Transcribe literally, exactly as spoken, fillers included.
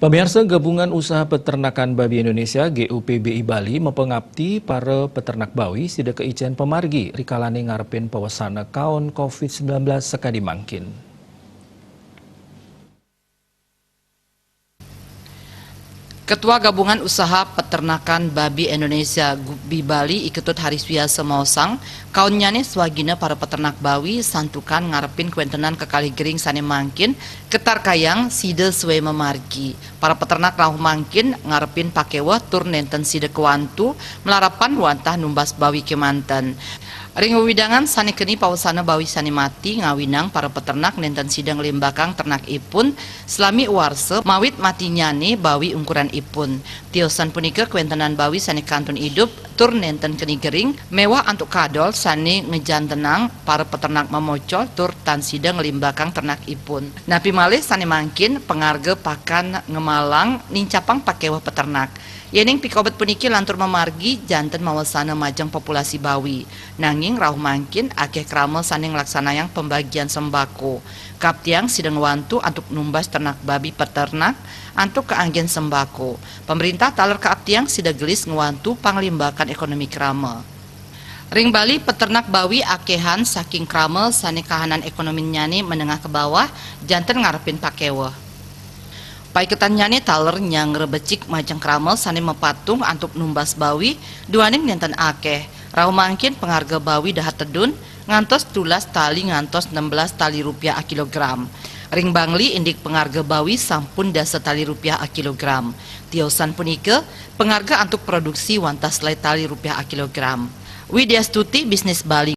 Pamiarsa, Gabungan Usaha Peternakan Babi Indonesia, G U P B I, Bali mapangapti para peternak bawi sida ka ican pamargi rikalane ngarepin pawasana kaon covid sembilan belas sakadi mangkin. Ketua Gabungan Usaha Peternakan Babi Indonesia, G U P B I, Bali, I Ketut Hariswiasa maosang, kaonnyane swagina para peternak bawi santukan ngarepin kawentenan kekalih gering sane mangkin, ketarkayang sida sue mamargi. Para peternak rauh mangkin ngarepin pakeweh tur nenten sida kawantu malarapan wantah numbas bawi kemanten. Ring wewidangan sane keni pawasana bawi sane mati, ngawinang para peternak nenten sida nglimbakang ternak ipun salami warsa mawit matinnyane bawi ungkuran ipun. Tiosan punika kawentenan bawi sane kantun idup tur nenten keni gering, mewah antuk kadol sane ngejantenang para peternak mamocol tur tan sida nglimbakang ternak ipun. Napi malih sane mangkin pangarga pakan ngemalang nincapang pakeweh peternak. Yening pikobet puniki lantur mamargi, janten mawasana majeng populasi bawi. Nanging rauh mangkin akeh krama sane nglaksanayang pembagian sembako. Kaaptiang sida ngwantu antuk numbas ternak babi peternak antuk kaanggen sembako. Pemerintah taler kaaptiang sida gelis ngwantu panglimbakan ekonomi krama. Ring Bali, peternak bawi akehan saking krama sane kahanan ekonominnyane menengah ke bawah, janten ngarepin pakeweh. Paiketannyane taler nyanggra becik majeng krama sane mapatung antuk numbas bawi, duaning nenten akeh. Rauh mangkin pangarga bawi dahat tedun, ngantos tulas tali ngantos enam belas tali rupiah a kilogram. Ring Bangli indik pangarga bawi sampun dasa tali rupiah a kilogram. Tiosan punika, pangarga antuk produksi wantah selae tali rupiah a kilogram. Widya Stuti, Bisnis Bali.